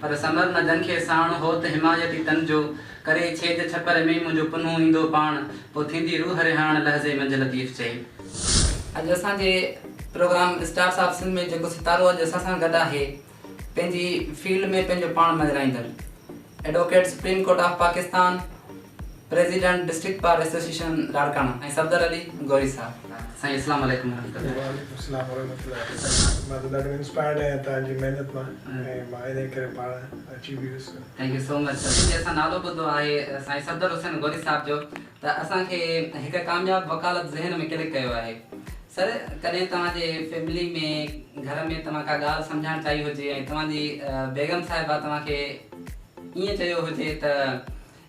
پر ثمر نه جن کي ساڻ، هوت حمايتي تن جو، ڪري ڇيڄ ڇپر ۾ منهنجو پنهون ايندو پاڻ، پوء ٿيندي روح رهاڻ لحظي منجهه لطيف چئي. اڄ اسان جي پروگرام اسٽارس آف سنڌ ۾ جيڪو ستارو اڄ اسان سان گڏ آهي پنهنجي فيلڊ ۾ پنهنجو پاڻ مڃرائيندڙ advocate supreme court of Pakistan, president district bar association Larkana ۽ Safdar Ali Ghauri صاحب. سائين اسلام عليڪم ورحمة الله. وعليڪم السلام ورحمة الله وبرڪاته مان ته ڏاڍو انسپائرڊ آهيان توهان جي محنت مان ۽ مان انهي ڪري پاڻ اچي به ويس. Thank you so much sir. جڏهن اسان نالو ٻڌو آهي سائين صفدر حسين غوري صاحب جو ته اسان کي هڪ ڪامياب وڪالت ذهن ۾ ڪلڪ ڪيو آهي. سر ڪڏهن توهان جي فيملي ۾ گهر ۾ توهان ڪا ڳالهه سمجهائڻ چاهي هجي ۽ توهان جي بيگم صاحبه توهان کي ائين چيو هجي ته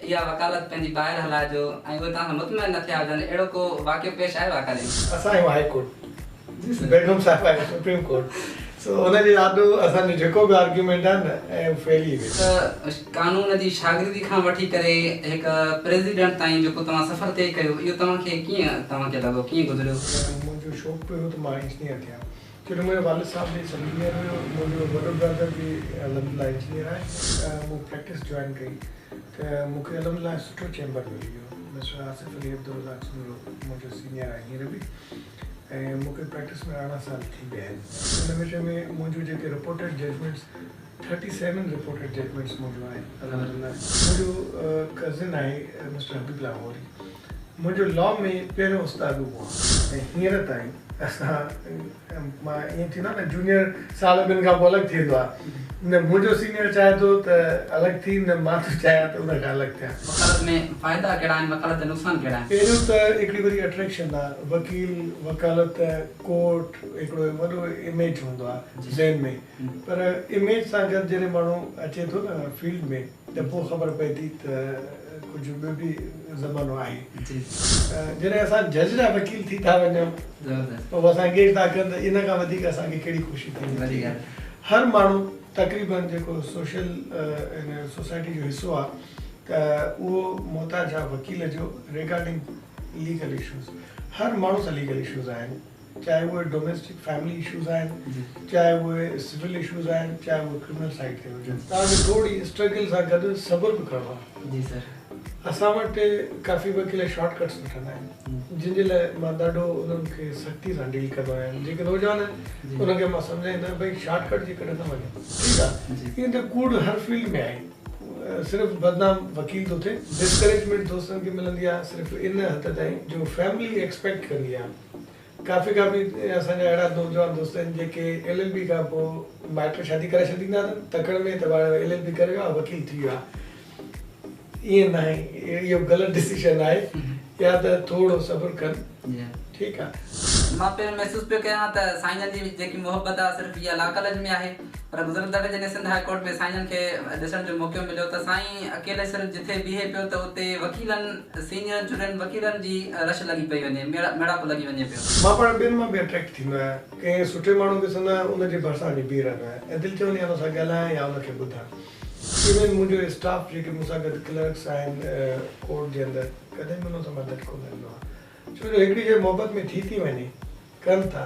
اها وڪالت پنهنجي ٻاهر هلائجو ۽ اهي توهان کان مطمئن نه ٿيا هجن، اهڙو ڪو واقعو پيش آيو آهي ڪڏهن؟ اسان آهيون هائي ڪورٽ، بيگم صاحبه آهي سپريم ڪورٽ، سو ان جي آڏو اسان جو جيڪو به آرگيومينٽ آهي نه اهو فيل ئي ويندو. ته قانون جي شاگردي کان وٺي ڪري هڪ پريزيڊنٽ تائين جيڪو توهان سفر طئي ڪيو اهو توهان کي ڪيئن توهان کي لڳو ڪيئن گذريو؟ منهنجو شوق به هو ته مان انجنيئر ٿيان ڇو جو منهنجو والد صاحب به سب انجنيئر هيو، منهنجو وڏو برادر به الحمدلله انجنيئر آهي. مون پريڪٽس جوائن ڪئي ته مون کي الحمدلله سٺو چيمبر ملي ويو. مسٽر آصف علي عبدالرزاق سومرو منهنجو سينيئر آهي هينئر به ۽ مون کي پريڪٽس ۾ 18 سال ٿي ويا آهن. ان وچ ۾ منهنجون جيڪي reported judgments thirty seven reported judgments منهنجون آهن الحمدلله. منهنجو ڪزن آهي مسٽر حبيب الله غوري منهنجو لا ۾ پهريون استاد اهو آهي ۽ هينئر تائين اسان مان ائين ٿيندو آهي نه جونيئر سال ٻن کان پوء الڳ ٿي ويندو آهي نه منهنجو سينيئر چاهي ٿو ته الڳ ٿي نه مان ٿو چاهيان ته ان کان الڳ ٿيان. وڪالت ۾ فائدا ڪهڙا آهن وڪالت جا نقصان ڪهڙا آهن؟ پهريون ته هڪڙي وڏي اٽريڪشن آهي وڪيل وڪالت ڪورٽ هڪڙو وڏو اميج هوندو آهي ذهن ۾ پر اميج سان گڏ جڏهن ماڻهو اچي ٿو نه فيلڊ ۾ ته پوء خبر پئي ٿي ته ڪجهه ٻيو به زمانو آهي. جڏهن اسان جج جا وڪيل ٿي ٿا وڃون پوء اسان کي ٿا ڪن ته ان کان وڌيڪ اسان کي ڪهڙي خوشي ٿيندي. هر ماڻهو تقريبن جيڪو سوشل ان سوسائٽي جو حصو آهي ته اهو محتاج آهي وڪيل جو ريگارڊنگ ليگل اشوز. هر ماڻهو سان ليگل اشوز آهن. چاهي اهي ڊوميسٽڪ فيملي اشوز آهن، چاهي اهي سول اشوز آهن، چاهي اهي ڪرمنل سائيڊ تي هجن. توهان کي ٿوري اسٽرگل سان گڏ صبر به ڪرڻو آهي. جي سر. اسان وٽ ڪافي وڪيل شارٽ ڪٽس وٺندا آهن جن جي لاء مان ڏاڍو انهن کي سختي سان ڊيل ڪندو آهيان. جيڪي نوجوان آهن انهن کي مان سمجهائيندو آهيان ڀئي شارٽ ڪٽ جي ڪڏهن نه وڃو ٺيڪ آهي. ائين ته ڪوڙ هر فيلڊ ۾ آهي صرف بدنام وڪيل ٿو ٿئي. ڊسڪريجمينٽ دوستن کي ملندي آهي صرف ان حد تائين جو فيملي ايڪسپيڪٽ ڪندي آهي. ڪافي ڪافي اسان جا اهڙا نوجوان دوست آهن جيڪي ايل ايل بي کان پوء مائٽ شادي ڪرائي ڇڏيندا اٿن تڪڙ ۾ ته ٻار ايل ايل بي ڪري ويو آهي وڪيل ٿي ويو آهي ائين ناهي اهو غلط ڊسيشن آهي يا ته ٿورو صبر ڪن ٺيڪ آهي. مان پهريون محسوس پيو ڪيان ته سائين جن جي جيڪي محبت آهي صرف اها لا ڪاليج ۾ آهي پر گذريل دفعي جڏهن سنڌ هاء ڪورٽ ۾ سائين جن کي ڏسڻ جو موقعو مليو ته سائين اڪيلي سر جٿي بيهي پيو ته اتي وڪيلن سينيئر جونيئر وڪيلن جي رش لڳي پئي وڃي ميڙاڪو لڳي وڃي پيو. مان پاڻ ٻين مان به اٽريڪٽ ٿيندو آهيان. ڪنهن سٺي ماڻهو کي ڏسندو آهيان ان جي ڀرسان وڃي بيهي رهندو آهيان ۽ دل چوندي آهي ان سان ڳالهايان يا ان کي ٻڌان. ايون منهنجو اسٽاف جيڪي مون سان گڏ ڪلرڪس آهن ڪورٽ جي اندر ڪڏهن به انهن سان مان ڌڪو نه ڏنو آهي. ڇو جو هڪڙي شيء محبت ۾ ٿي ٿي وڃي ڪن ٿا.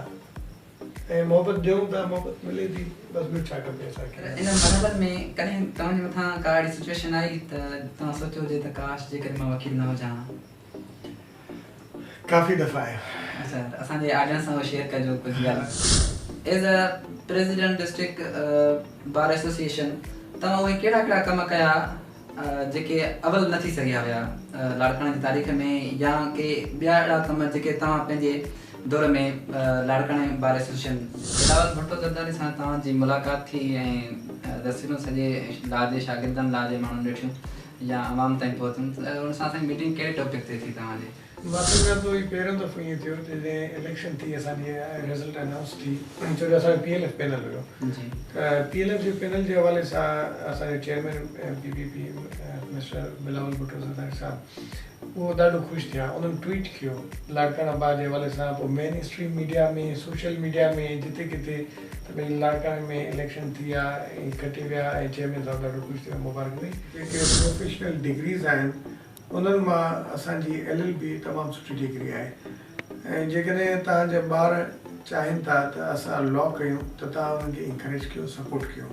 ۽ محبت ڏيون ٿا محبت ملي ٿي بس ٻيو ڇا کپي اسان کي. انهن مرحلن ۾ ڪڏهن توهان جي مٿان ڪا اهڙي سچوئيشن آئي ته توهان سوچيو هجي ته ڪاش جيڪڏهن مان وڪيل نه هجان ها؟ ڪافي دفعا آيو. اڇا ته اسان جي آڊينس سان اهو شيئر ڪجو ڪجهه ڳالهيون. As a president district bar association توهان اهي ڪهڙا ڪهڙا ڪم ڪيا جيڪي اول نه ٿي سگهيا هيا لاڙڪاڻي جي تاريخ ۾ يا ڪي ٻيا اهڙا ڪم جيڪي توهان پنهنجي دور ۾ لاڙڪاڻي بار ايسوسيئيشن بلاول ڀٽو زرداري سان توهان جي ملاقات ٿي ۽ تصويرون سڄي لا جي شاگردن لا جي ماڻهن ڏٺيون يا عوام تائين پهتيون ته ان سان اسان جي ميٽنگ ڪهڙي ٽاپڪ تي ٿي توهان جي؟ مان سمجهان ٿو هي پهريون دفعو ائين ٿيو جڏهن اليڪشن ٿي اسان جي رزلٽ انائونس ٿي ڇو جو اسان جو پي ايل ايف پينل هيو ته پي ايل ايف جي پينل جي حوالي سان اسان جو chairman P P P mister Bilawal Bhutto Zardari صاحب اهو ڏاڍو خوش ٿيا انهن ٽوئيٽ ڪيو لاڙڪاڻا بار جي حوالي سان پوء main stream media ۾ social media ۾ جتي ڪٿي ته ڀئي لاڙڪاڻي ۾ اليڪشن ٿي آ ۽ کٽي ويا ۽ چيئرمين صاحب ڏاڍو خوش ٿيو مبارڪ ڏني. جيڪي پروفيشنل ڊگريز آهن انهن مان اسان جي ايل ايل بي تمام سٺي ڊگري آهي ۽ جيڪڏهن توهان جا ٻار چاهين ٿا ته اسان لا ڪيون ته توهان انهن کي انڪريج ڪيو سپورٽ ڪيو.